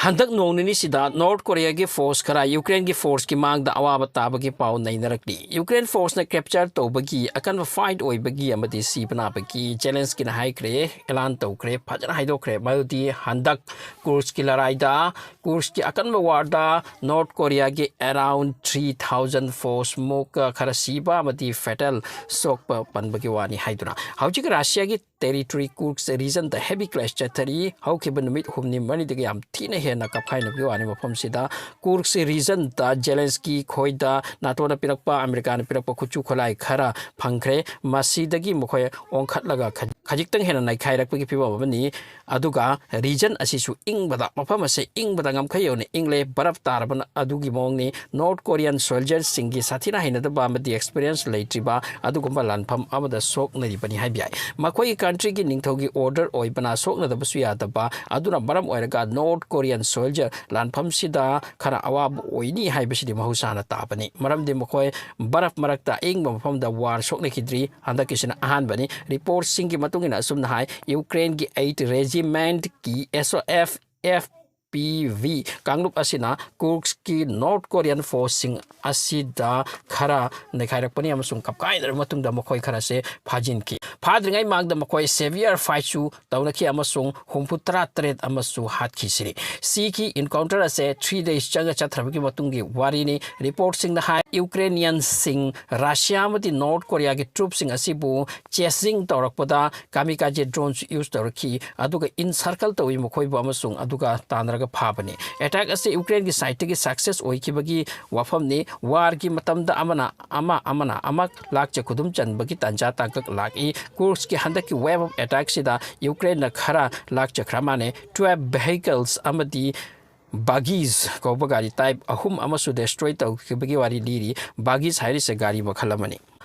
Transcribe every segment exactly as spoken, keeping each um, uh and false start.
ꯍꯟꯗꯛ ꯅꯣꯡ ꯅꯤꯅꯤꯁꯤꯗ ꯅꯣꯔꯠ ꯀꯣꯔꯤꯌꯥꯒꯤ ꯐꯣꯔꯁ ꯈꯔ ꯌꯨꯀ꯭ꯔꯦꯟꯒꯤ ꯐꯣꯔꯁꯀꯤ ꯃꯥꯡꯗ ꯑꯋꯥꯕ ꯇꯥꯕꯒꯤ ꯄꯥꯎ ꯅꯩꯅꯔꯛꯂꯤ꯫ ꯌꯨꯀ꯭ꯔꯦꯟ ꯐꯣꯔꯁꯅ ꯀꯦꯞꯆꯔ ꯇꯧꯕꯒꯤ ꯑꯀꯟꯕ ꯐꯥꯏꯠ ꯑꯣꯏꯕꯒꯤ ꯑꯃꯗꯤ ꯁꯤꯕ ꯅꯥꯕꯒꯤ ꯖꯦꯂꯦꯟꯁꯀꯤꯅ ꯍꯥꯏꯈ꯭ꯔꯦ, ꯑꯦꯂꯥꯟ ꯇꯧꯈ꯭ꯔꯦ, ꯐꯖꯅ ꯍꯥꯏꯗꯣꯛꯈ꯭ꯔꯦ꯫ ꯃꯗꯨꯗꯤ ꯍꯟꯗꯛ ꯀꯨꯔꯁꯀꯤ ꯂꯔꯥꯏꯗ, ꯀꯨꯔꯁꯀꯤ ꯑꯀꯟꯕ ꯋꯥꯔꯗ ꯅꯣꯔꯠ ꯀꯣꯔꯤꯌꯥꯒꯤ around three thousand force ꯃꯨꯛ ꯈꯔ ꯁꯤꯕ ꯑꯃꯗꯤ ꯐꯦꯇꯦꯜ ꯁꯣꯛꯄ ꯄꯟꯕꯒꯤ ꯋꯥꯅꯤ ꯍꯥꯏꯗꯨꯅ ꯍꯧꯖꯤꯛ ꯔꯁꯤꯌꯥꯒꯤ ꯇꯦꯔꯤꯇꯣꯔꯤ ꯀꯨꯔꯁ ꯔꯤꯖꯟꯗ ꯍꯦꯚꯤ ꯀ꯭ꯂꯦꯁ ꯆꯠꯊꯔꯤ꯫ ꯍꯧꯈꯤꯕ ꯅꯨꯃꯤꯠ ꯍꯨꯝꯅꯤ ꯃꯔꯤꯗꯒꯤ ꯌꯥꯝ ꯊꯤꯅ ꯍꯦꯟꯅ ꯀꯞꯈꯥꯏꯅꯕꯒꯤ ꯋꯥꯅꯤ꯫ ꯃꯐꯝꯁꯤꯗ ꯀꯨꯔꯁ ꯔꯤꯖꯟꯗ ꯖꯦꯂꯦꯟꯁꯀꯤ ꯈꯣꯏꯗ ꯅꯥꯇꯣꯅ ꯄꯤꯔꯛꯄ, ꯑꯃꯦꯔꯤꯀꯥꯅ ꯄꯤꯔꯛꯄ ꯈꯨꯠꯁꯨ ꯈꯨꯠꯂꯥꯏ ꯈꯔ ꯐꯪꯈ꯭ꯔꯦ꯫ ꯃꯁꯤꯗꯒꯤ ꯃꯈꯣꯏ ꯑꯣꯟꯈꯠꯂꯒ ꯈ-, ꯈꯖꯤꯛꯇꯪ ꯍꯦꯟꯅ ꯅꯩꯈꯥꯏꯔꯛꯄꯒꯤ ꯐꯤꯕꯝ ꯑꯃꯅꯤ꯫ ꯑꯗꯨꯒ ꯔꯤꯖꯟ ꯑꯁꯤꯁꯨ ꯏꯪꯕꯗ, ꯃꯐꯝ ꯑꯁꯦ ꯏꯪꯕꯗ ꯉꯝꯈꯩ ꯌꯧꯅ ꯏꯪꯂꯦ, ꯕꯔꯐ ꯇꯥꯔꯕꯅ ꯑꯗꯨꯒꯤ ꯃꯑꯣꯡꯅꯤ꯫ ꯅꯣꯔꯠ ꯀꯣꯔꯤꯌꯟ ꯁꯣꯜꯖꯔꯁꯤꯡꯒꯤ ꯁꯥꯊꯤꯅ ꯍꯩꯅꯗꯕ ꯑꯃꯗꯤ ꯑꯦꯛꯁꯄꯤꯔꯤꯌꯦꯟꯁ ꯂꯩꯇ꯭ꯔꯤꯕ ꯑꯗꯨꯒꯨꯝꯕ ꯂꯥꯟꯐꯝ ꯑꯃꯗ ꯁꯣꯛꯅꯔꯤꯕꯅꯤ ꯍꯥꯏꯕ ꯌꯥꯏ꯫ ꯃꯈꯣꯏꯒꯤ ꯀꯟꯇ꯭ꯔꯤꯒꯤ ꯅꯤꯡꯊꯧꯒꯤ ꯑꯣꯔꯗꯔ ꯑꯣꯏꯕꯅ ꯁꯣꯛꯅꯗꯕꯁꯨ ꯌꯥꯗꯕ ꯑꯗꯨꯅ ꯃꯔꯝ ꯑꯣꯏꯔꯒ ꯅꯣꯔꯠ ꯀꯣꯔꯤꯌꯟ ꯁꯣꯜꯖꯔ ꯂꯥꯟꯐꯝꯁꯤꯗ ꯈꯔ ꯑꯋꯥꯕ ꯑꯣꯏꯅꯤ ꯍꯥꯏꯕꯁꯤꯗꯤ ꯃꯍꯧꯁꯥꯅ ꯇꯥꯕꯅꯤ꯫ ꯃꯔꯝꯗꯤ ꯃꯈꯣꯏ ꯕꯔꯐ ꯃꯔꯛꯇ ꯑꯏꯪꯕ ꯃꯐꯝꯗ ꯋꯥꯔ ꯁꯣꯛꯅꯈꯤꯗ꯭ꯔꯤ꯫ ꯍꯟꯗꯛꯀꯤꯁꯤꯅ ꯑꯍꯥꯟꯕꯅꯤ꯫ ꯔꯤꯄꯣꯔꯠꯁꯤꯡꯒꯤ ꯃꯇꯨꯡ ꯏꯟꯅ ꯑꯁꯨꯝꯅ ꯍꯥꯏ, ꯌꯨꯀ꯭ꯔꯦꯟꯒꯤ eight regimentꯀꯤ S O F F P V ꯀꯥꯡꯂꯨꯞ ꯑꯁꯤꯅ ꯀꯨꯔꯁꯀꯤ ꯅꯣꯔꯠ ꯀꯣꯔꯤꯌꯟ ꯐꯣꯔꯁꯁꯤꯡ ꯑꯁꯤꯗ ꯈꯔ ꯅꯩꯈꯥꯏꯔꯛꯄꯅꯤ ꯑꯃꯁꯨꯡ ꯀꯞꯀꯥꯏꯅꯔꯕ ꯃꯇꯨꯡꯗ ꯃꯈꯣꯏ ꯈꯔꯁꯦ ꯐꯥꯖꯤꯟꯈꯤ꯫ ꯐꯥꯗ꯭ꯔꯤꯉꯩ ꯃꯃꯥꯡꯗ ꯃꯈꯣꯏ ꯁꯦꯚꯤꯌꯔ ꯐꯥꯏꯠꯁꯨ ꯇꯧꯅꯈꯤ ꯑꯃꯁꯨꯡ ꯍꯨꯝꯐꯨ ꯇꯔꯥ ꯇꯔꯦꯠ ꯑꯃꯁꯨ ꯍꯥꯠꯈꯤꯁꯤꯅꯤ꯫ ꯁꯤꯒꯤ ꯏꯟꯀꯥꯎꯟꯇꯔ ꯑꯁꯦ three days ꯆꯪꯉ ꯆꯠꯊꯔꯕꯒꯤ ꯃꯇꯨꯡꯒꯤ ꯋꯥꯔꯤꯅꯤ꯫ ꯔꯤꯄꯣꯔꯠꯁꯤꯡꯅ ꯍꯥꯏ, ꯌꯨꯀ꯭ꯔꯦꯅꯤꯌꯟꯁꯤꯡ ꯔꯁꯤꯌꯥ ꯑꯃꯗꯤ ꯅꯣꯔꯠ ꯀꯣꯔꯤꯌꯥꯒꯤ ꯇ꯭ꯔꯨꯞꯁꯤꯡ ꯑꯁꯤꯕꯨ ꯆꯦꯁꯤꯡ ꯇꯧꯔꯛꯄꯗ ꯀꯥꯃꯤꯀꯥꯖꯦ ꯗ꯭ꯔꯣꯟꯁꯨ ꯌꯨꯁ ꯇꯧꯔꯛꯈꯤ, ꯑꯗꯨꯒ ꯏꯟꯁꯔꯀꯜ ꯇꯧꯏ ꯃꯈꯣꯏꯕꯨ ꯑꯃꯁꯨꯡ ꯑꯗꯨꯒ ꯇꯥꯟꯅꯔꯒ ꯐꯥꯕꯅꯤ꯫ ꯑꯦꯇꯥꯛ ꯑꯁꯤ ꯌꯨꯀ꯭ꯔꯦꯟꯒꯤ ꯁꯥꯏꯠꯇꯒꯤ ꯁꯛꯁꯦꯁ ꯑꯣꯏꯈꯤꯕꯒꯤ ꯋꯥꯐꯝꯅꯤ꯫ ꯋꯥꯔꯒꯤ ꯃꯇꯝꯗ ꯑꯃꯅ ꯑꯃ, ꯑꯃꯅ ꯑꯃ ꯂꯥꯛꯆ ꯈꯨꯗꯨꯝ ꯆꯟꯕꯒꯤ ꯇꯥꯟꯖꯥ ꯇꯥꯡꯀꯛ ꯂꯥꯛꯏ꯫ ꯀꯨꯔꯁꯀꯤ ꯍꯟꯗꯛꯀꯤ ꯋꯦꯕ ꯑꯣꯐ ꯑꯦꯇꯥꯛꯁꯤꯗ ꯌꯨꯀ꯭ꯔꯦꯟꯅ ꯈꯔ ꯂꯥꯛꯆꯈ꯭ꯔ ꯃꯥꯜꯂꯦ꯫ Twelve vehicles ꯑꯃꯗꯤ ꯕꯥꯒꯤꯁ ꯀꯧꯕ ꯒꯥꯔꯤ ꯇꯥꯏꯞ ꯑꯍꯨꯝ ꯑꯃꯁꯨ ꯗꯦꯁꯇ꯭ꯔꯣꯏ ꯇꯧꯈꯤꯕꯒꯤ ꯋꯥꯔꯤ ꯂꯤꯔꯤ꯫ ꯕꯥꯒꯤꯁ ꯍꯥꯏꯔꯤꯁꯦ ꯒꯥꯔꯤ ꯃꯈꯜ ꯑꯃꯅꯤ꯫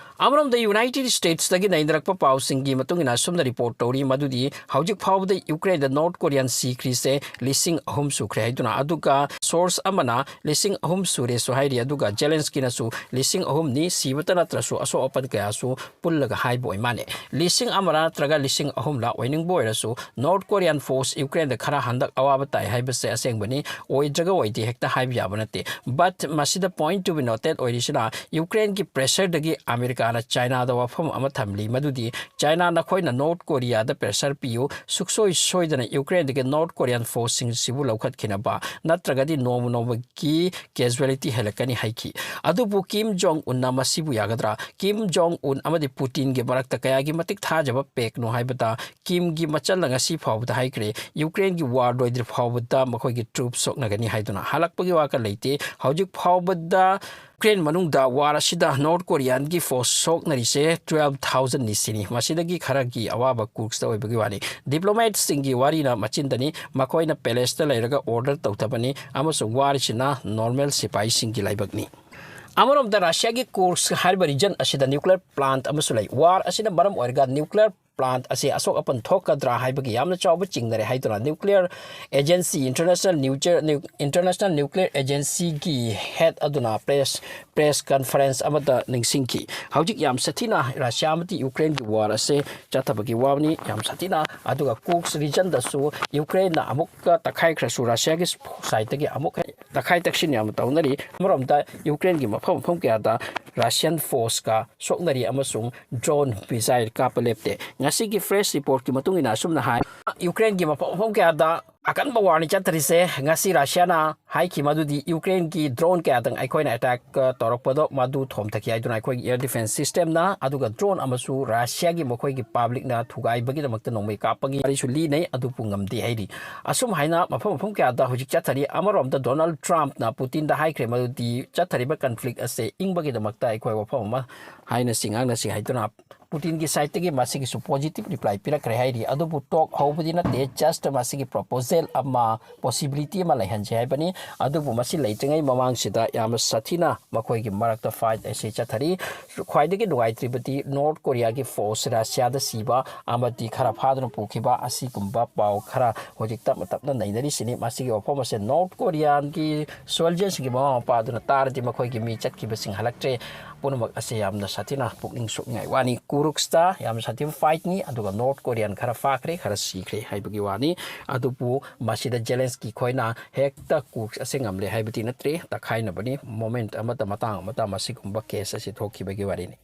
ꯑꯃꯔꯣꯝꯗ United States ꯇꯒꯤ ꯅꯩꯅꯔꯛꯄ ꯄꯥꯎꯁꯤꯡꯒꯤ ꯃꯇꯨꯡ ꯏꯟꯅ ꯑꯁꯨꯝꯅ report ꯇꯧꯔꯤ, ꯃꯗꯨꯗꯤ ꯍꯧꯖꯤꯛ ꯐꯥꯎꯕꯗ ꯌꯨꯀ꯭ꯔꯦꯟꯗ North Korean ꯁꯤꯈ꯭ꯔꯤꯁꯦ ꯂꯤꯁꯤꯡ ꯑꯍꯨꯝ ꯁꯨꯈ꯭ꯔꯦ ꯍꯥꯏꯗꯨꯅ꯫ ꯑꯗꯨꯒ source ꯑꯃꯅ ꯂꯤꯁꯤꯡ ꯑꯍꯨꯝ ꯁꯨꯔꯦꯁꯨ ꯍꯥꯏꯔꯤ, ꯑꯗꯨꯒ ꯖꯦꯂꯦꯟꯁꯀꯤꯅꯁꯨ ꯂꯤꯁꯤꯡ ꯑꯍꯨꯝꯅꯤ, ꯁꯤꯕꯇ ꯅꯠꯇ꯭ꯔꯁꯨ ꯑꯁꯣꯛ ꯑꯄꯟ ꯀꯌꯥꯁꯨ ꯄꯨꯜꯂꯒ ꯍꯥꯏꯕ ꯑꯣꯏ ꯃꯥꯜꯂꯦ꯫ ꯂꯤꯁꯤꯡ ꯑꯃꯔ ꯅꯠꯇ꯭ꯔꯒ ꯂꯤꯁꯤꯡ ꯑꯍꯨꯝꯂ ꯑꯣꯏꯅꯤꯡꯕ ꯑꯣꯏꯔꯁꯨ, North Korean force ꯌꯨꯀ꯭ꯔꯦꯟꯗ ꯈꯔ ꯍꯟꯗꯛ ꯑꯋꯥꯕ ꯇꯥꯏ ꯍꯥꯏꯕꯁꯦ ꯑꯁꯦꯡꯕꯅꯤ, ꯑꯣꯏꯗ꯭ꯔꯒ ꯑꯣꯏꯗꯦ ꯍꯦꯛꯇ ꯍꯥꯏꯕ ꯌꯥꯕ ꯅꯠꯇꯦ꯫ But ꯃꯁꯤꯗ point to be noted ꯑꯣꯏꯔꯤꯁꯤꯅ, ꯌꯨꯀ꯭ꯔꯦꯟꯒꯤ pressure ꯗꯒꯤ ꯑꯃꯦꯔꯤꯀꯥꯅ ꯆꯥꯏꯅꯥꯗ ꯋꯥꯐꯝ ꯑꯃ ꯊꯝꯂꯤ, ꯃꯗꯨꯗꯤ ꯆꯥꯏꯅꯥ, ꯅꯈꯣꯏꯅ North Korea ꯗ pressure ꯄꯤꯌꯨ, ꯁꯨꯛꯁꯣꯏ ꯁꯣꯏꯗꯅ ꯌꯨꯀ꯭ꯔꯦꯟꯗꯒꯤ North Korean force ꯁꯤꯡꯁꯤꯕꯨ ꯂꯧꯈꯠꯈꯤꯅꯕ, ꯅꯠꯇ꯭ꯔꯒꯗꯤ ꯅꯣꯡꯃ ꯅꯣꯡꯃꯒꯤ casualty ꯍꯦꯜꯂꯛꯀꯅꯤ ꯍꯥꯏꯈꯤ꯫ ꯑꯗꯨꯕꯨ ꯀꯤꯝ ꯖꯣꯡ ꯎꯟꯅ ꯃꯁꯤꯕꯨ ꯌꯥꯒꯗ꯭ꯔꯥ? ꯀꯤꯝ ꯖꯣꯡ ꯎꯟ ꯑꯃꯗꯤ ꯄꯨꯇꯤꯟꯒꯤ ꯃꯔꯛꯇ ꯀꯌꯥꯒꯤ ꯃꯇꯤꯛ ꯊꯥꯖꯕ ꯄꯦꯛꯅꯣ ꯍꯥꯏꯕꯗ, ꯀꯤꯝꯒꯤ ꯃꯆꯜꯅ ꯉꯁꯤ ꯐꯥꯎꯕꯗ ꯍꯥꯏꯈ꯭ꯔꯦ, ꯌꯨꯀ꯭ꯔꯦꯟꯒꯤ war ꯂꯣꯏꯗ꯭ꯔꯤ ꯐꯥꯎꯕꯗ ꯃꯈꯣꯏꯒꯤ troops ꯁꯣꯛꯅꯒꯅꯤ ꯍꯥꯏꯗꯨꯅ꯫ ꯍꯜꯂꯛꯄꯒꯤ ꯋꯥꯈꯜ ꯂꯩꯇꯦ꯫ ꯍꯧꯖꯤꯛ ꯐꯥꯎꯕꯗ ꯌꯨꯀ꯭ꯔꯦꯟ ꯃꯅꯨꯡꯗ war ꯑꯁꯤꯗ North Korean ꯒꯤ force ꯁꯣꯛꯅꯔꯤꯁꯦ twelve thousand ꯅꯤ ꯁꯤꯅꯤ꯫ ꯃꯁꯤꯗꯒꯤ ꯈꯔꯒꯤ ꯑꯋꯥꯕ ꯀꯨꯔꯁꯇ ꯑꯣꯏꯕꯒꯤ ꯋꯥꯅꯤ꯫ Diplomat ꯁꯤꯡꯒꯤ ꯋꯥꯔꯤꯅ ꯃꯆꯤꯟꯗꯅꯤ, ꯃꯈꯣꯏꯅ palace ꯇ ꯂꯩꯔꯒ order ꯇꯧꯊꯕꯅꯤ ꯑꯃꯁꯨꯡ war ꯁꯤꯅ normal ꯁꯤꯄꯥꯏꯁꯤꯡꯒꯤ ꯂꯥꯏꯕꯛꯅꯤ꯫ ꯑꯃꯔꯣꯝꯗ ꯔꯁꯤꯌꯥꯒꯤ ꯀꯨꯔꯁ ꯍꯥꯏꯔꯤꯕ region ꯑꯁꯤꯗ nuclear plant ꯑꯃꯁꯨ ꯂꯩ꯫ War ꯑꯁꯤꯅ ꯃꯔꯝ ꯑꯣꯏꯔꯒ nuclear plant ꯑꯁꯤ ꯑꯁꯣꯛ ꯑꯄꯟ ꯊꯣꯛꯀꯗ꯭ꯔꯥ ꯍꯥꯏꯕꯒꯤ ꯌꯥꯝꯅ ꯆꯥꯎꯕ ꯆꯤꯡꯅꯔꯦ ꯍꯥꯏꯗꯨꯅ nuclear agency, International Nuclear, International Nuclear Agency ꯒꯤ head ꯑꯗꯨꯅ press, press conference ꯑꯃꯗ ꯅꯤꯡꯁꯤꯡꯈꯤ꯫ ꯍꯧꯖꯤꯛ ꯌꯥꯝ ꯁꯥꯊꯤꯅ ꯔꯁꯤꯌꯥ ꯑꯃꯗꯤ ꯌꯨꯀ꯭ꯔꯦꯟꯒꯤ war ꯑꯁꯦ ꯆꯠꯊꯕꯒꯤ ꯋꯥꯅꯤ, ꯌꯥꯝ ꯁꯥꯊꯤꯅ꯫ ꯑꯗꯨꯒ ꯀꯨꯔꯁ region ꯗꯁꯨ ꯌꯨꯀ꯭ꯔꯦꯟꯅ ꯑꯃꯨꯛꯀ ꯇꯛꯈꯥꯏꯈ꯭ꯔꯁꯨ, ꯔꯁꯤꯌꯥꯒꯤ side ꯇꯒꯤ ꯑꯃꯨꯛ ꯇꯛꯈꯥꯏ ꯇꯛꯁꯤꯟ ꯌꯥꯝꯅ ꯇꯧꯅꯔꯤ꯫ ꯑꯃꯔꯣꯝꯗ ꯌꯨꯀ꯭ꯔꯦꯟꯒꯤ ꯃꯐꯝ ꯃꯐꯝ ꯀꯌꯥꯗ Russian force ꯀ ꯁꯣꯛꯅꯔꯤ ꯑꯃꯁꯨꯡ drone missile ꯀꯥꯞꯄ ꯂꯦꯞꯇꯦ꯫ ꯉꯁꯤꯒꯤ press report ꯀꯤ ꯃꯇꯨꯡ ꯏꯟꯅ ꯑꯁꯨꯝꯅ ꯍꯥꯏ, ꯌꯨꯀ꯭ꯔꯦꯟꯒꯤ ꯃꯐꯝ ꯃꯐꯝ ꯀꯌꯥꯗ ꯑꯀꯟꯕ war ꯅꯤ ꯆꯠꯊꯔꯤꯁꯦ꯫ ꯉꯁꯤ ꯔꯁꯤꯌꯥꯅ ꯍꯥꯏꯈꯤ ꯃꯗꯨꯗꯤ ꯌꯨꯀ꯭ꯔꯦꯟꯒꯤ drone ꯀꯌꯥꯗꯪ ꯑꯩꯈꯣꯏꯅ attack ꯇꯧꯔꯛꯄꯗꯣ ꯃꯗꯨ ꯊꯣꯝꯊꯈꯤ ꯍꯥꯏꯗꯨꯅ ꯑꯩꯈꯣꯏꯒꯤ air defence system ꯅ꯫ ꯑꯗꯨꯒ drone ꯑꯃꯁꯨ ꯔꯁꯤꯌꯥꯒꯤ ꯃꯈꯣꯏꯒꯤ public ꯅ ꯊꯨꯒꯥꯏꯕꯒꯤꯗꯃꯛꯇ ꯅꯣꯡꯃꯩ ꯀꯥꯞꯄꯒꯤ ꯋꯥꯔꯤꯁꯨ ꯂꯤꯅꯩ, ꯑꯗꯨꯕꯨ ꯉꯝꯗꯦ ꯍꯥꯏꯔꯤ꯫ ꯑꯁꯨꯝ ꯍꯥꯏꯅ ꯃꯐꯝ ꯃꯐꯝ ꯀꯌꯥꯗ ꯍꯧꯖꯤꯛ ꯆꯠꯊꯔꯤ꯫ ꯑꯃꯔꯣꯝꯗ Donald Trump ꯅ ꯄꯨꯇꯤꯟꯗ ꯍꯥꯏꯈ꯭ꯔꯦ ꯃꯗꯨꯗꯤ ꯆꯠꯊꯔꯤꯕ conflict ꯑꯁꯦ ꯏꯪꯕꯒꯤꯗꯃꯛꯇ ꯑꯩꯈꯣꯏ ꯋꯥꯐꯝ ꯑꯃ ꯍꯥꯏꯅꯁꯤ ꯉꯥꯡꯅꯁꯤ ꯍꯥꯏꯗꯨꯅ ꯄꯨꯇꯤꯟꯒꯤ ꯁꯥꯏꯠꯇꯒꯤ ꯃꯁꯤꯒꯤꯁꯨ ꯄꯣꯖꯤꯇꯤꯚ ꯔꯤꯄ꯭ꯂꯥꯏ ꯄꯤꯔꯛꯈ꯭ꯔꯦ ꯍꯥꯏꯔꯤ꯫ ꯑꯗꯨꯕꯨ ꯇꯣꯛ ꯍꯧꯕꯗꯤ ꯅꯠꯇꯦ, ꯖꯁ ꯃꯁꯤꯒꯤ ꯄ꯭ꯔꯣꯄꯣꯖꯦꯜ ꯑꯃ, ꯄꯣꯁꯤꯕꯤꯂꯤꯇꯤ ꯑꯃ ꯂꯩꯍꯟꯁꯦ ꯍꯥꯏꯕꯅꯤ꯫ ꯑꯗꯨꯕꯨ ꯃꯁꯤ ꯂꯩꯇ꯭ꯔꯤꯉꯩ ꯃꯃꯥꯡꯁꯤꯗ ꯌꯥꯝꯅ ꯁꯥꯊꯤꯅ ꯃꯈꯣꯏꯒꯤ ꯃꯔꯛꯇ ꯐꯥꯏꯠ ꯑꯁꯤ ꯆꯠꯊꯔꯤ꯫ ꯈ꯭ꯋꯥꯏꯗꯒꯤ ꯅꯨꯡꯉꯥꯏꯇ꯭ꯔꯤꯕꯗꯤ ꯅꯣꯔꯠ ꯀꯣꯔꯤꯌꯥꯒꯤ ꯐꯣꯔꯁ ꯔꯁꯤꯌꯥꯗ ꯁꯤꯕ ꯑꯃꯗꯤ ꯈꯔ ꯐꯥꯗꯨꯅ ꯄꯨꯈꯤꯕ ꯑꯁꯤꯒꯨꯝꯕ ꯄꯥꯎ ꯈꯔ ꯍꯧꯖꯤꯛ ꯇꯞꯅ ꯇꯞꯅ ꯅꯩꯅꯔꯤꯁꯤꯅꯤ꯫ ꯃꯁꯤꯒꯤ ꯋꯥꯐꯝ ꯑꯁꯦ ꯅꯣꯔꯠ ꯀꯣꯔꯤꯌꯥꯒꯤ ꯁꯣꯜꯖꯔꯁꯤꯡꯒꯤ ꯃꯃꯥ ꯃꯄꯥ ꯑꯗꯨꯅ ꯇꯥꯔꯗꯤ ꯃꯈꯣꯏꯒꯤ ꯃꯤ ꯆꯠꯈꯤꯕꯁꯤꯡ ꯍꯜꯂꯛꯇ꯭ꯔꯦ꯫ ꯄꯨꯝꯅꯃꯛ ꯑꯁꯦ ꯌꯥꯝꯅ ꯁꯥꯊꯤꯅ ꯄꯨꯛꯅꯤꯡ ꯁꯣꯛꯅꯤꯡꯉꯥꯏ ꯋꯥꯅꯤ꯫ ꯀꯨꯔꯨꯛꯁꯇ ꯌꯥꯝꯅ ꯁꯥꯊꯤꯕ ꯐꯥꯏꯠꯅꯤ, ꯑꯗꯨꯒ ꯅꯣꯔꯠ ꯀꯣꯔꯤꯌꯥꯟ ꯈꯔ ꯐꯥꯈ꯭ꯔꯦ, ꯈꯔ ꯁꯤꯈ꯭ꯔꯦ ꯍꯥꯏꯕꯒꯤ ꯋꯥꯅꯤ꯫ ꯑꯗꯨꯕꯨ ꯃꯁꯤꯗ ꯖꯦꯂꯦꯟꯁꯀꯤ ꯈꯣꯏꯅ ꯍꯦꯛꯇ ꯀꯨꯔꯨꯛꯁ ꯑꯁꯦ ꯉꯝꯂꯦ ꯍꯥꯏꯕꯗꯤ ꯅꯠꯇ꯭ꯔꯦ, ꯇꯛꯈꯥꯏꯅꯕꯅꯤ꯫ ꯃꯣꯃꯦꯟꯠ ꯑꯃꯗ, ꯃꯇꯥꯡ ꯑꯃꯗ ꯃꯁꯤꯒꯨꯝꯕ ꯀꯦꯁ ꯑꯁꯤ ꯊꯣꯛꯈꯤꯕꯒꯤ ꯋꯥꯔꯤꯅꯤ꯫